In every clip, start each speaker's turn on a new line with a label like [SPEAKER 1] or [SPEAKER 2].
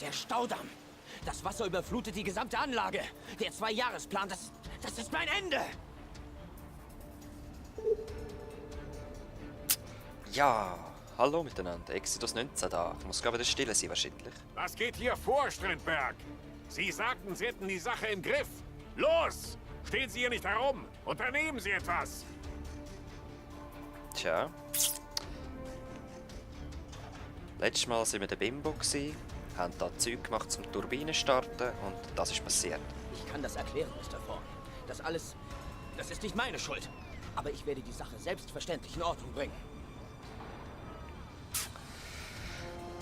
[SPEAKER 1] Der Staudamm. Das Wasser überflutet die gesamte Anlage. Der Zwei-Jahresplan, das ist mein Ende.
[SPEAKER 2] Ja, hallo miteinander. Exodus 19 da. Ich muss gerade wieder still sein wahrscheinlich.
[SPEAKER 3] Was geht hier vor, Strindberg? Sie sagten, Sie hätten die Sache im Griff. Los! Stehen Sie hier nicht herum! Unternehmen Sie etwas!
[SPEAKER 2] Tja. Letztes Mal waren wir der Bimbo, haben da Zeug gemacht zum Turbinen starten und das ist passiert.
[SPEAKER 1] Ich kann das erklären, Mr. Thorne. Das alles, das ist nicht meine Schuld. Aber ich werde die Sache selbstverständlich in Ordnung bringen.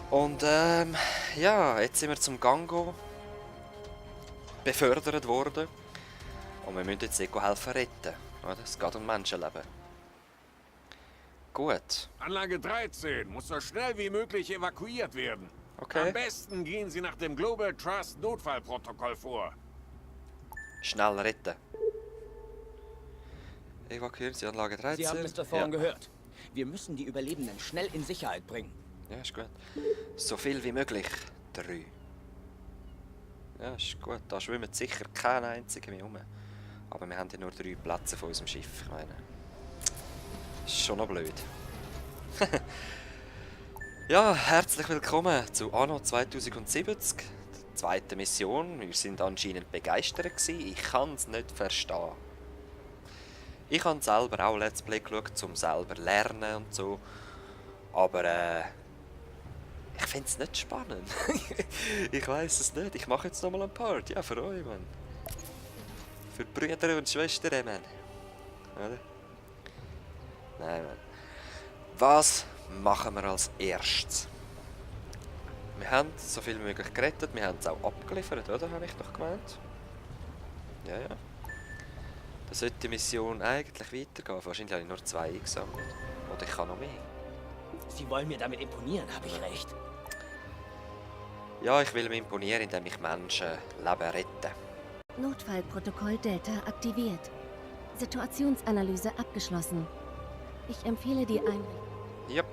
[SPEAKER 2] Und ja, jetzt sind wir zum Gango befördert worden. Und wir müssen jetzt Eko helfen retten. Oder? Es geht um Menschenleben. Gut.
[SPEAKER 3] Anlage 13 muss so schnell wie möglich evakuiert werden.
[SPEAKER 2] Okay.
[SPEAKER 3] Am besten gehen Sie nach dem Global Trust Notfallprotokoll vor.
[SPEAKER 2] Schnell retten. Evakuieren Sie Anlage 13.
[SPEAKER 1] Sie haben Mr. Thorne gehört. Wir müssen die Überlebenden schnell in Sicherheit bringen.
[SPEAKER 2] Ja, ist gut. So viel wie möglich. 3. Ja, ist gut. Da schwimmt sicher kein einziger mehr rum. Aber wir haben ja nur 3 Plätze von unserem Schiff. Ich meine, ist schon noch blöd. Ja, herzlich willkommen zu Anno 2070, der zweiten Mission. Wir sind anscheinend begeistert gewesen. Ich kann es nicht verstehen. Ich habe selber auch Let's Play geschaut, um selber lernen und so. Aber ich finde es nicht spannend. Ich weiß es nicht. Ich mache jetzt nochmal einen Part. Ja, für euch, Mann. Für die Brüder und Schwestern, Mann. Oder? Nein, Mann. Was machen wir als erstes? Wir haben so viel wie möglich gerettet. Wir haben es auch abgeliefert, oder? Habe ich doch gemeint. Ja, ja. Da sollte die Mission eigentlich weitergehen. Wahrscheinlich habe ich nur 2 eingesammelt. Oder ich kann noch mehr.
[SPEAKER 1] Sie wollen mir damit imponieren, habe ich recht?
[SPEAKER 2] Ja, ich will mir imponieren, indem ich Menschenleben rette.
[SPEAKER 4] Notfallprotokoll Delta aktiviert. Situationsanalyse abgeschlossen. Ich empfehle die Einrichtung.
[SPEAKER 2] Ja,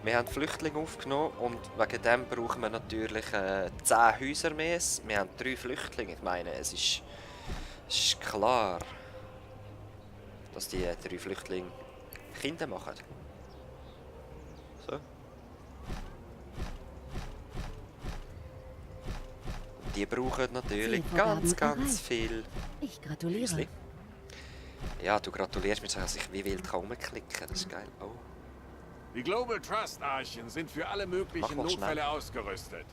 [SPEAKER 2] wir haben Flüchtlinge aufgenommen und wegen dem brauchen wir natürlich 10 Häuser mehr. Wir haben 3 Flüchtlinge. Ich meine, es ist klar, dass die 3 Flüchtlinge Kinder machen. So. Die brauchen natürlich
[SPEAKER 4] Zielvorgaben
[SPEAKER 2] ganz
[SPEAKER 4] erreicht.
[SPEAKER 2] viel.
[SPEAKER 4] Ich gratuliere.
[SPEAKER 2] Häusli. Ja, du gratulierst mir, dass ich wie wild rumklicken kann. Das ist geil. Oh.
[SPEAKER 3] Die Global Trust Archen sind für alle möglichen
[SPEAKER 2] Mach mal schnell.
[SPEAKER 3] Notfälle ausgerüstet.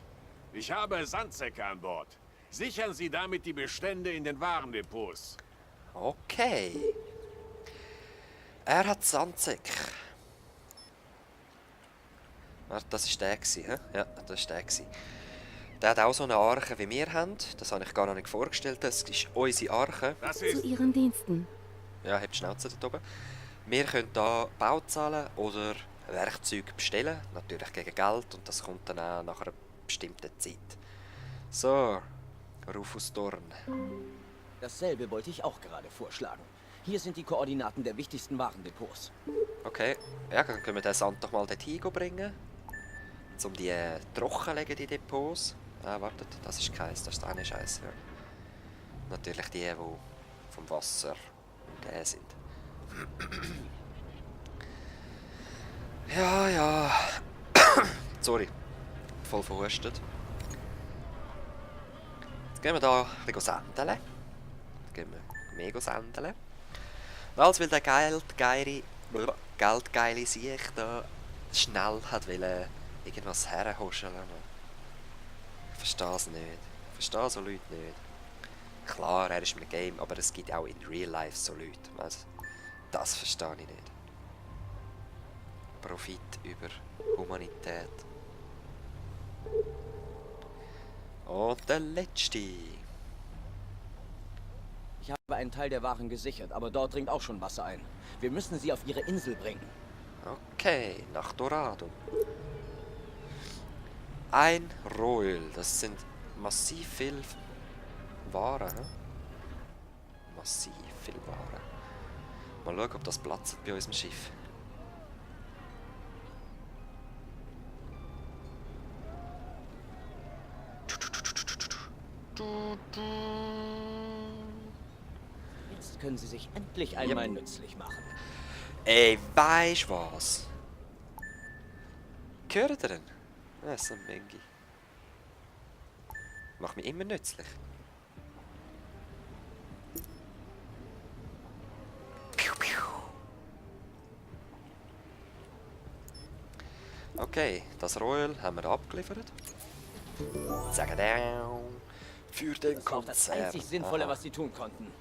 [SPEAKER 3] Ich habe Sandsäcke an Bord. Sichern Sie damit die Bestände in den Warendepots.
[SPEAKER 2] Okay. Er hat Sandsäcke. Warte, das war der, hä? Ja, das war der. Der hat auch so eine Arche wie wir haben. Das habe ich gar noch nicht vorgestellt. Das ist unsere Arche.
[SPEAKER 3] Das
[SPEAKER 4] Zu
[SPEAKER 3] ist...
[SPEAKER 4] Ihren Diensten.
[SPEAKER 2] Ja, habt die Schnauze dort oben. Wir können hier Bau zahlen oder Werkzeuge bestellen. Natürlich gegen Geld. Und das kommt dann auch nach einer bestimmten Zeit. So, Rufus Dorn.
[SPEAKER 1] Dasselbe wollte ich auch gerade vorschlagen. Hier sind die Koordinaten der wichtigsten Warendepots.
[SPEAKER 2] Okay, ja, dann können wir den Sand doch mal dorthin bringen. Um die trockenlegen, die Depots. Ah, wartet, das ist keins, das ist eine Scheiße. Ja. Natürlich die, die vom Wasser gegeben sind. Ja, ja. Sorry, voll verhustet. Jetzt gehen wir da ein bisschen sendeln. Jetzt gehen wir mega sendeln. Alles weil der geldgeile Sieg da schnell hat wollen irgendwas herhuscheln. Ich verstehe es nicht. Ich verstehe so Leute nicht. Klar, er ist mit dem Game, aber es gibt auch in Real Life so Leute. Also, das verstehe ich nicht. Profit über Humanität. Und der letzte.
[SPEAKER 1] Ich habe einen Teil der Waren gesichert, aber dort dringt auch schon Wasser ein. Wir müssen sie auf ihre Insel bringen.
[SPEAKER 2] Okay, nach Dorado. Ein Royal, das sind massiv viel Waren. He? Massiv viel Waren. Mal schauen, ob das platzt bei unserem Schiff.
[SPEAKER 1] Jetzt können Sie sich endlich einmal nützlich machen.
[SPEAKER 2] Ey, weisst was? Gehört ihr denn? So ein Mengi. Macht mich immer nützlich. Piu, piu. Okay, das Royal haben wir abgeliefert. Sagen down. Für den
[SPEAKER 1] Das war auch das
[SPEAKER 2] Konzert.
[SPEAKER 1] einzig Sinnvolle,
[SPEAKER 2] Aha.
[SPEAKER 1] was Sie tun konnten.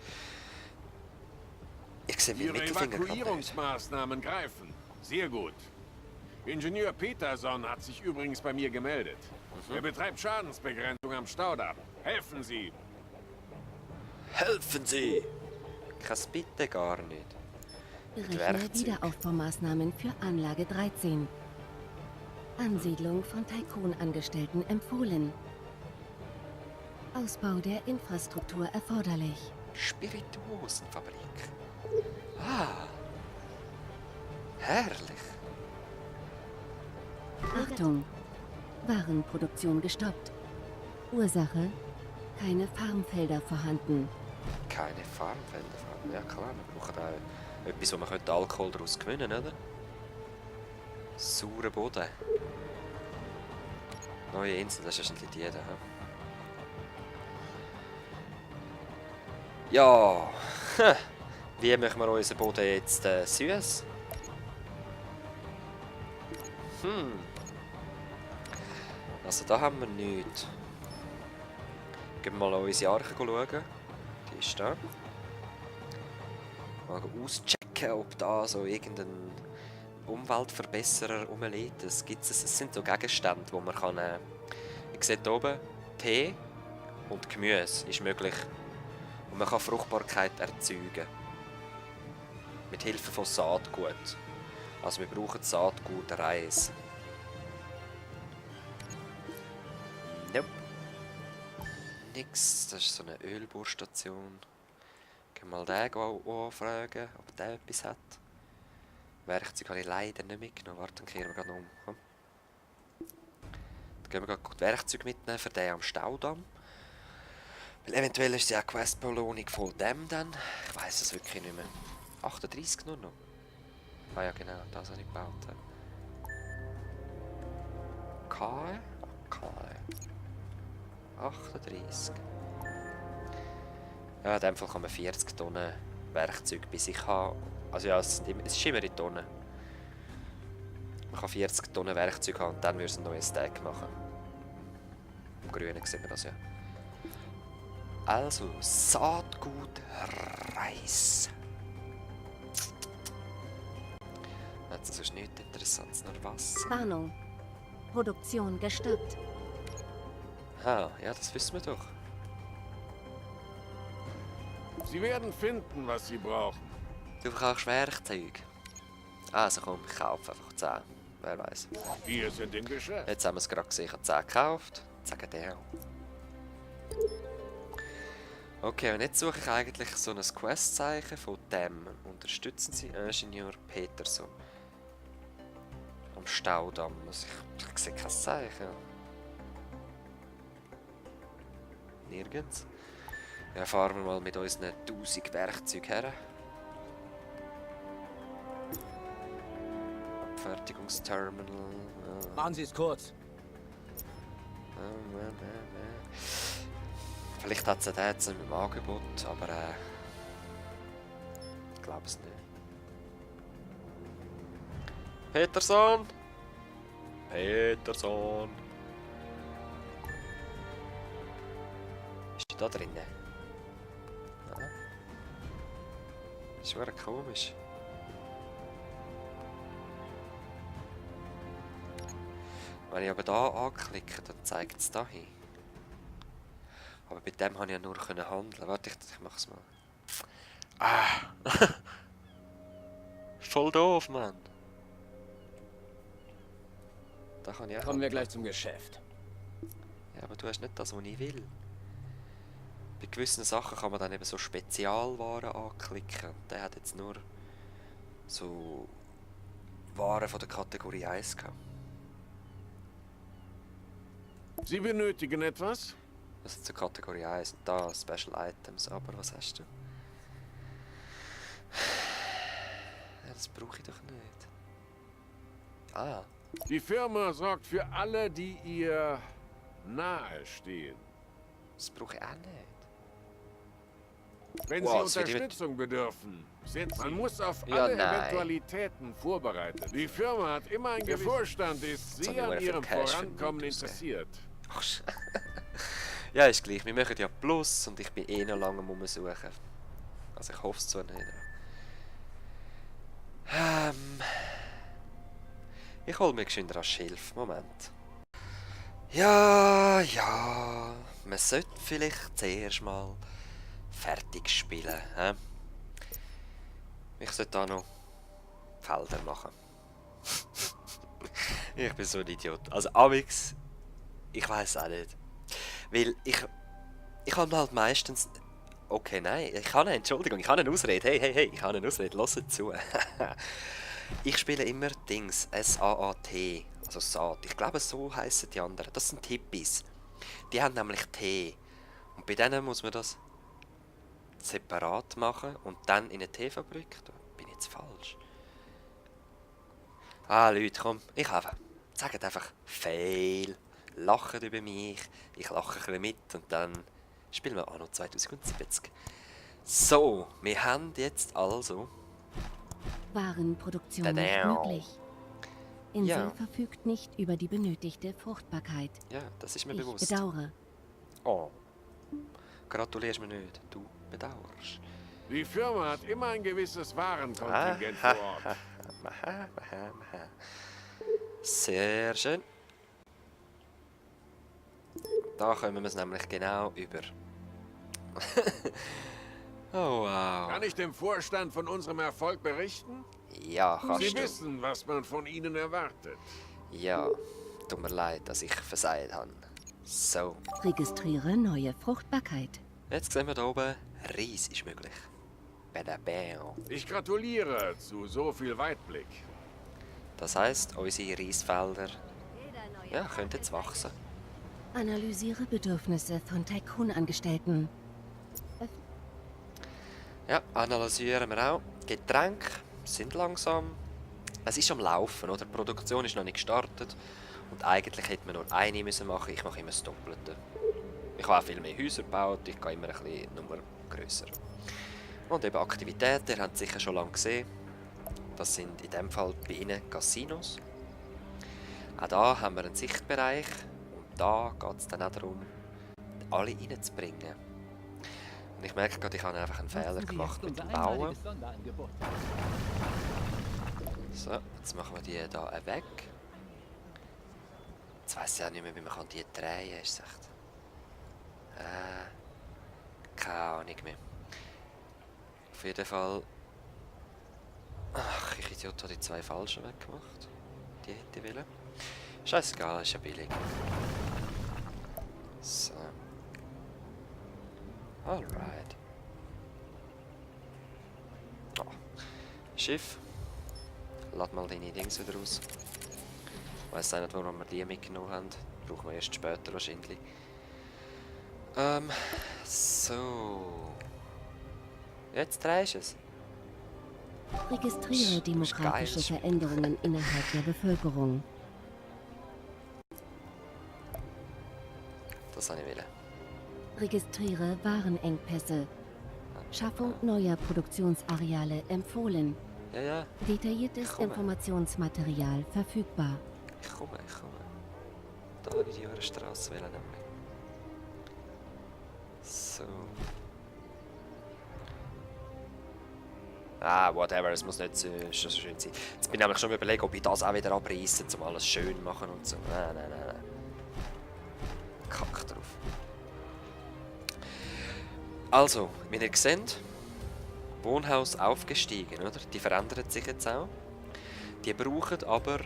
[SPEAKER 2] Ich sehe meinen
[SPEAKER 3] Ihre
[SPEAKER 2] Mittelfinger gerade nicht.
[SPEAKER 3] Evakuierungsmaßnahmen greifen. Sehr gut. Ingenieur Peterson hat sich übrigens bei mir gemeldet. Er betreibt Schadensbegrenzung am Staudamm. Helfen Sie!
[SPEAKER 2] Helfen Sie! Kein Bitte gar nicht.
[SPEAKER 4] Berechne
[SPEAKER 2] Werkzeug.
[SPEAKER 4] Wiederaufbaumaßnahmen für Anlage 13. Ansiedlung von Tycoon-Angestellten empfohlen. Ausbau der Infrastruktur erforderlich.
[SPEAKER 2] Spirituosenfabrik. Ah. Herrlich.
[SPEAKER 4] Achtung! Warenproduktion gestoppt. Ursache: keine Farmfelder vorhanden.
[SPEAKER 2] Keine Farmfelder vorhanden. Ja klar, wir brauchen auch etwas, wo man Alkohol daraus gewinnen könnte, oder? Saurer Boden. Neue Insel, das ist wahrscheinlich die da. Ja, wie machen wir unseren Boden jetzt süß? Also da haben wir nichts. Gehen wir mal an unsere Arche schauen. Die ist da. Mal auschecken, ob da so irgendein Umweltverbesserer rumliegt. Es sind so Gegenstände, wo man kann... ihr seht hier oben, Tee und Gemüse ist möglich. Und man kann Fruchtbarkeit erzeugen. Mit Hilfe von Saatgut. Also wir brauchen Saatgut Reis. Nope. Nix, das ist so eine Ölbohrstation. Können wir mal den anfragen, ob der etwas hat. Werkzeug habe ich leider nicht mitgenommen. Warte, dann kehren wir gerade um. Komm. Dann gehen wir gerade die Werkzeuge mitnehmen für den am Staudamm. Weil eventuell ist ja auch Questbelohnung von dem dann. Ich weiss es wirklich nicht mehr. 38 nur noch. Ah ja genau, das habe ich gebaut. Okay. 38. Ja, in dem Fall kann man 40 Tonnen Werkzeug bei sich haben. Also ja, es ist immer in Tonnen. Man kann 40 Tonnen Werkzeug haben und dann würde es einen neuen Stack machen. Im Grünen sieht man das ja. Also, Saatgut Reis. Das ist nichts Interessantes, nur Wasser.
[SPEAKER 4] Warnung. Produktion gestoppt.
[SPEAKER 2] Ah, ja, das wissen wir doch.
[SPEAKER 3] Sie werden finden, was Sie brauchen.
[SPEAKER 2] Du verkaufst Werkzeug. Also komm, ich kaufe einfach 10. Wer weiß.
[SPEAKER 3] Wir sind im Geschäft.
[SPEAKER 2] Jetzt haben wir es gerade gesehen, ich habe 10 gekauft. Sagen der. Okay, und jetzt suche ich eigentlich so ein Questzeichen von dem. Unterstützen Sie Ingenieur Peterson. Am Staudamm. Also ich sehe kein Zeichen. Nirgends. Ja, fahren wir mal mit unseren 1000 Werkzeugen her. Abfertigungsterminal.
[SPEAKER 1] Machen Sie es kurz.
[SPEAKER 2] Vielleicht hat es ja den jetzt im Angebot, aber ich glaube es nicht. Peterson! Peterson! Ist die da drinnen? Ja. Das ist wirklich komisch. Wenn ich aber da anklicke, dann zeigt es da hin. Aber mit dem konnte ich ja nur handeln. Warte, ich mach's mal. Ah! Voll doof, Mann! Da kann ich auch
[SPEAKER 1] Kommen wir
[SPEAKER 2] handeln.
[SPEAKER 1] gleich zum Geschäft.
[SPEAKER 2] Ja, aber du hast nicht das, was ich will. Bei gewissen Sachen kann man dann eben so Spezialwaren anklicken. Und der hat jetzt nur so Waren von der Kategorie 1 gehabt.
[SPEAKER 3] Sie benötigen etwas?
[SPEAKER 2] Also zur Kategorie 1 und da Special Items, aber was hast du? Ja, das brauche ich doch nicht. Ah,
[SPEAKER 3] Die Firma sorgt für alle, die ihr nahe stehen.
[SPEAKER 2] das brauche ich auch nicht.
[SPEAKER 3] Wenn
[SPEAKER 2] Wow,
[SPEAKER 3] sie
[SPEAKER 2] das wird
[SPEAKER 3] Unterstützung bedürfen, man muss auf
[SPEAKER 2] Ja,
[SPEAKER 3] alle
[SPEAKER 2] nein.
[SPEAKER 3] Eventualitäten vorbereitet. Die Firma hat immer einen Der Vorstand ist
[SPEAKER 2] Jetzt habe ich
[SPEAKER 3] sehr
[SPEAKER 2] nur
[SPEAKER 3] an
[SPEAKER 2] viel
[SPEAKER 3] ihrem
[SPEAKER 2] Cash für
[SPEAKER 3] Vorankommen
[SPEAKER 2] nichts
[SPEAKER 3] interessiert.
[SPEAKER 2] Ach, ja, ist gleich. Wir machen ja Plus und ich bin eh noch lange am Umsuchen. Also ich hoffe es zwar nicht. Ich hole mir geschwind rasch Hilfe. Moment. Ja, ja. Man sollte vielleicht zuerst mal fertig spielen. He? Ich sollte da noch Felder machen. Ich bin so ein Idiot. Also Amix, ich weiß auch nicht. Weil ich habe halt meistens... Okay, nein, ich habe eine Entschuldigung, ich habe eine Ausrede. Hey, ich habe eine Ausrede, hört zu. Ich spiele immer Dings, S-A-A-T, also Saat. Ich glaube, so heissen die anderen. Das sind Hippies. Die haben nämlich Tee. Und bei denen muss man das separat machen und dann in eine Teefabrik. Da bin ich jetzt falsch. Ah, Leute, komm, ich helfe. Sagt einfach Fail. Lacht über mich. Ich lache ein bisschen mit und dann spielen wir Anno 2070. So, wir haben jetzt also...
[SPEAKER 4] Warenproduktion nicht
[SPEAKER 2] Tadam.
[SPEAKER 4] möglich. Insel
[SPEAKER 2] Ja.
[SPEAKER 4] verfügt nicht über die benötigte Fruchtbarkeit.
[SPEAKER 2] Ja, das ist mir
[SPEAKER 4] Ich
[SPEAKER 2] bewusst.
[SPEAKER 4] bedauere.
[SPEAKER 2] Oh. Gratulierst mir nicht, du bedauerst.
[SPEAKER 3] Die Firma hat immer ein gewisses Warenkontingent vor Ort.
[SPEAKER 2] Sehr schön. Da kommen wir es nämlich genau über. Oh wow.
[SPEAKER 3] Kann ich dem Vorstand von unserem Erfolg berichten?
[SPEAKER 2] Ja,
[SPEAKER 3] Sie
[SPEAKER 2] kannst du.
[SPEAKER 3] wissen, was man von ihnen erwartet.
[SPEAKER 2] Ja, tut mir leid, dass ich versagt habe. So,
[SPEAKER 4] Registriere neue Fruchtbarkeit.
[SPEAKER 2] jetzt sehen wir da oben, Reis ist möglich. Badabam.
[SPEAKER 3] Ich gratuliere zu so viel Weitblick.
[SPEAKER 2] Das heisst, unsere Reisfelder ja, könnten jetzt wachsen.
[SPEAKER 4] Analysiere Bedürfnisse von Tycoon-Angestellten.
[SPEAKER 2] Ja, analysieren wir auch. Getränke sind langsam. Es ist am Laufen, oder? Die Produktion ist noch nicht gestartet. Und eigentlich hätte man nur eine müssen machen. Ich mache immer das Doppelte. Ich habe auch viel mehr Häuser gebaut. Ich gehe immer ein bisschen Nummer grösser. Und eben Aktivitäten, ihr habt es sicher schon lange gesehen. Das sind in dem Fall bei Ihnen Casinos. Auch da haben wir einen Sichtbereich. Und da geht es dann auch darum, alle reinzubringen. Und ich merke gerade, ich habe einfach einen Fehler gemacht mit dem Bauen. So, jetzt machen wir die hier weg. Jetzt weiss ich auch nicht mehr, wie man die drehen kann. Ist echt... keine Ahnung mehr. Auf jeden Fall... Ach, ich Idiot, habe die zwei falschen weggemacht. Die hätte ich wollen. Scheißegal, ist ja billig. So. Alright. Oh. Schiff. Lad mal deine Dings wieder raus. Ich weiss auch nicht, warum wir die mitgenommen haben. Brauchen wir erst später wahrscheinlich. So. Jetzt drehst du es.
[SPEAKER 4] Registriere demografische
[SPEAKER 2] geil.
[SPEAKER 4] Veränderungen innerhalb der Bevölkerung.
[SPEAKER 2] Das habe ich wollen.
[SPEAKER 4] Registriere Warenengpässe. Schaffung neuer Produktionsareale empfohlen.
[SPEAKER 2] Ja, ja,
[SPEAKER 4] Detailliertes
[SPEAKER 2] komme.
[SPEAKER 4] Informationsmaterial verfügbar.
[SPEAKER 2] ich komme. Da habe ich die Straße wählen nämlich. So. Ah, whatever, es muss nicht so schön sein. Jetzt bin ich nämlich schon überlegen, ob ich das auch wieder abreiße, um alles schön machen und so. Nein. Kack drauf. Also, wie ihr seht, Wohnhaus aufgestiegen, oder? Die verändern sich jetzt auch. Die brauchen aber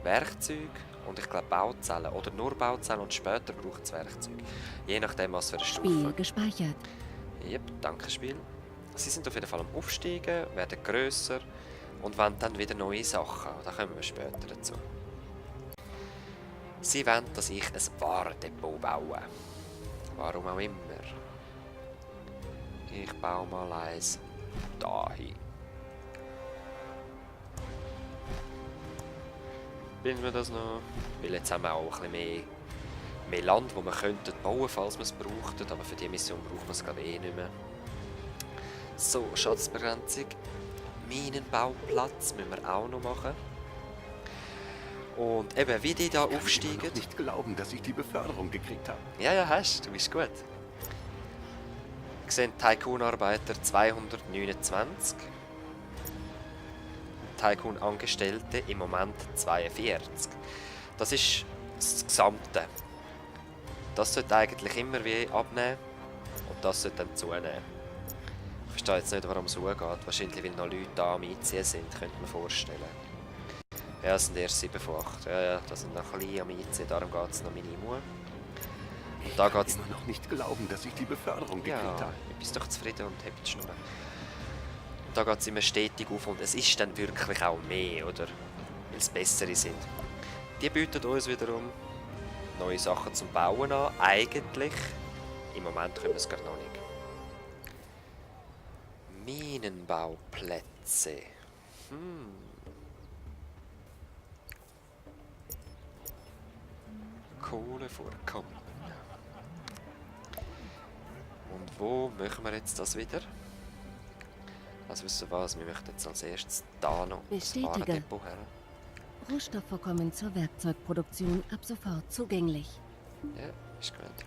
[SPEAKER 2] Werkzeuge und ich glaube Bauzellen. Oder nur Bauzellen und später brauchen sie Werkzeuge. Je nachdem, was für eine
[SPEAKER 4] Spiel
[SPEAKER 2] Stufe.
[SPEAKER 4] gespeichert.
[SPEAKER 2] Yep, danke Spiel. Sie sind auf jeden Fall am Aufsteigen, werden grösser und wollen dann wieder neue Sachen. Da kommen wir später dazu. Sie wollen, dass ich ein Warendepot baue. Warum auch immer. Ich baue mal eins dahin. Finden wir das noch? Weil jetzt haben wir auch ein bisschen mehr Land, wo wir könnten bauen, falls wir es brauchten. Aber für die Mission brauchen wir es glaube ich eh nicht mehr. So, Schatzbegrenzung. Minenbauplatz müssen wir auch noch machen. Und eben, wie die da aufsteigen.
[SPEAKER 5] Ich kann nicht glauben, dass ich die Beförderung gekriegt habe.
[SPEAKER 2] Ja, hast du. Bist gut. Wir sehen Tycoon-Arbeiter 229. Tycoon-Angestellte im Moment 42. Das ist das Gesamte. Das sollte eigentlich immer wie abnehmen. Und das sollte dann zunehmen. Ich verstehe jetzt nicht, warum es so geht. Wahrscheinlich, weil noch Leute da am Einziehen sind, könnte man vorstellen. Ja, es sind erst 7 von 8. Ja, das sind noch ein bisschen am Einziehen, darum geht es noch Minimum. Und da geht es...
[SPEAKER 5] Ich kann immer noch nicht glauben, dass ich die Beförderung gekriegt
[SPEAKER 2] Ja,
[SPEAKER 5] habe.
[SPEAKER 2] ich bin doch zufrieden und habt die Schnur. Und da geht es immer stetig auf und es ist dann wirklich auch mehr, oder? Weil es bessere sind. Die bieten uns wiederum neue Sachen zum Bauen an. Eigentlich. Im Moment können wir es gar noch nicht. Minenbauplätze. Kohlevorkommen. Und wo machen wir jetzt das wieder? Also wisst ihr was, wir möchten jetzt als erstes da noch das
[SPEAKER 4] Bestätige.
[SPEAKER 2] Warendepot her.
[SPEAKER 4] Rohstoffvorkommen zur Werkzeugproduktion ab sofort zugänglich.
[SPEAKER 2] Ja, ist gut.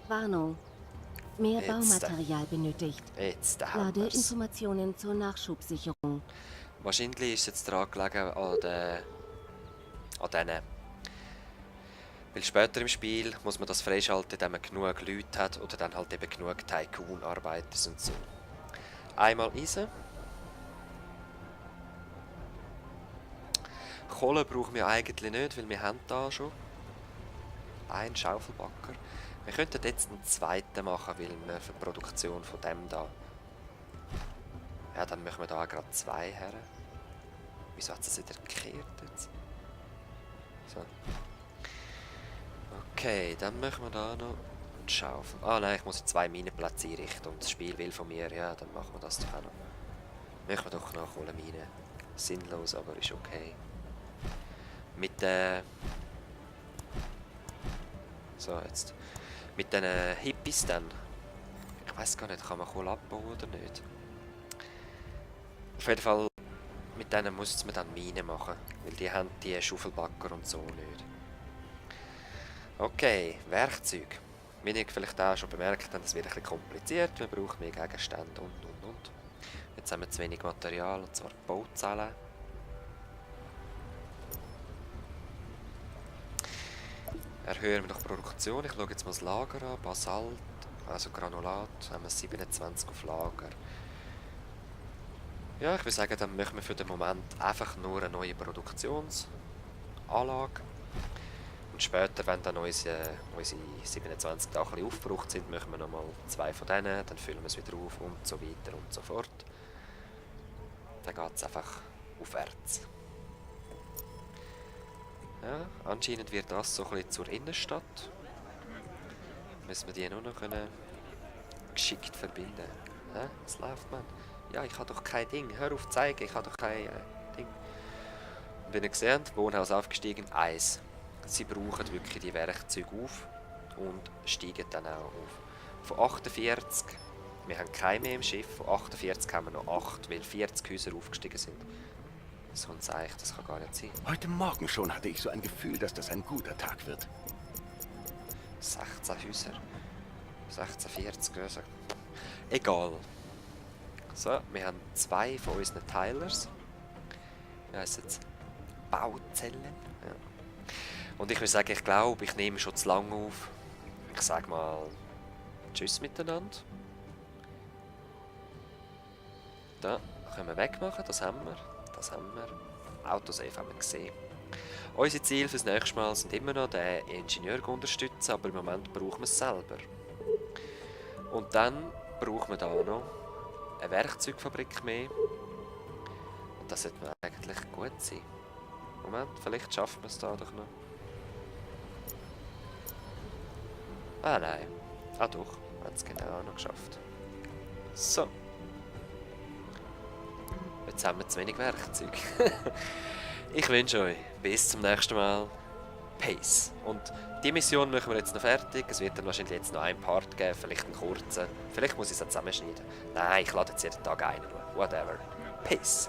[SPEAKER 4] Warnung. Mehr
[SPEAKER 2] Jetzt.
[SPEAKER 4] Baumaterial benötigt.
[SPEAKER 2] Jetzt haben
[SPEAKER 4] Lade
[SPEAKER 2] wir's.
[SPEAKER 4] Informationen zur Nachschubsicherung.
[SPEAKER 2] Wahrscheinlich ist es jetzt daran gelegen an denen. Weil später im Spiel muss man das freischalten, wenn man genug Leute hat oder dann halt eben genug Tycoon-Arbeiter und so. Einmal Eisen. Kohle brauchen wir eigentlich nicht, weil wir haben da schon einen Schaufelbacker. Wir könnten jetzt einen zweiten machen, weil wir für die Produktion von dem da... Ja, dann machen wir da gerade 2 her. Wieso hat es wieder gekehrt jetzt? So. Okay, dann machen wir da noch einen Schaufel. Ah nein, ich muss 2 Minenplätze einrichten und das Spiel will von mir. Ja, dann machen wir das doch auch noch. Machen wir doch noch Kohlemine. Sinnlos, aber ist okay. Mit so, jetzt. Mit den Hippies dann. Ich weiß gar nicht, kann man Kohle abbauen oder nicht? Auf jeden Fall, mit denen muss man dann Minen machen. Weil die haben die Schaufelbacker und so nicht. Okay, Werkzeug. Wie ihr vielleicht auch schon bemerkt habt, das wird ein bisschen kompliziert. Wir brauchen mehr Gegenstände und. Jetzt haben wir zu wenig Material, und zwar Bauzellen. Erhöhen wir noch Produktion. Ich schaue jetzt mal das Lager an. Basalt, also Granulat, haben wir 27 auf Lager. Ja, ich würde sagen, dann machen wir für den Moment einfach nur eine neue Produktionsanlage. Und später, wenn dann unsere 27 da ein bisschen aufgebraucht sind, machen wir nochmal 2 von denen, dann füllen wir es wieder auf und so weiter und so fort. Dann geht es einfach aufwärts. Ja, anscheinend wird das so ein bisschen zur Innenstadt. Müssen wir die nur noch geschickt verbinden. Hä? Was läuft, man? Ja, ich habe doch kein Ding. Hör auf zu zeigen, ich habe doch kein Ding. Und wenn ihr gesehen habt, Wohnhaus aufgestiegen, 1. Sie brauchen wirklich die Werkzeuge auf und steigen dann auch auf. Von 48, wir haben keine mehr im Schiff, von 48 haben wir noch 8, weil 40 Häuser aufgestiegen sind. So ein Zeichen, das kann gar nicht sein.
[SPEAKER 5] Heute Morgen schon hatte ich so ein Gefühl, dass das ein guter Tag wird.
[SPEAKER 2] 16 Häuser. 1640, also. Egal. So, wir haben 2 von unseren Teilers. Wie heisst es jetzt? Bauzellen. Ja. Und ich würde sagen, ich glaube, ich nehme schon zu lange auf. Ich sage mal Tschüss miteinander. Da können wir wegmachen, das haben wir. Das haben wir. Autosave haben wir gesehen. Unsere Ziele fürs nächste Mal sind immer noch, den Ingenieur zu unterstützen, aber im Moment brauchen wir es selber. Und dann brauchen wir da noch eine Werkzeugfabrik mehr. Und das sollte eigentlich gut sein. Moment, vielleicht schaffen wir es da doch noch. Ah nein. Ah doch, hat es genau auch noch geschafft. So. Jetzt haben wir zu wenig Werkzeug. Ich wünsche euch bis zum nächsten Mal. Peace. Und die Mission machen wir jetzt noch fertig. Es wird dann wahrscheinlich jetzt noch einen Part geben, vielleicht einen kurzen. Vielleicht muss ich es auch zusammenschneiden. Nein, ich lade jetzt jeden Tag einen. Whatever. Peace.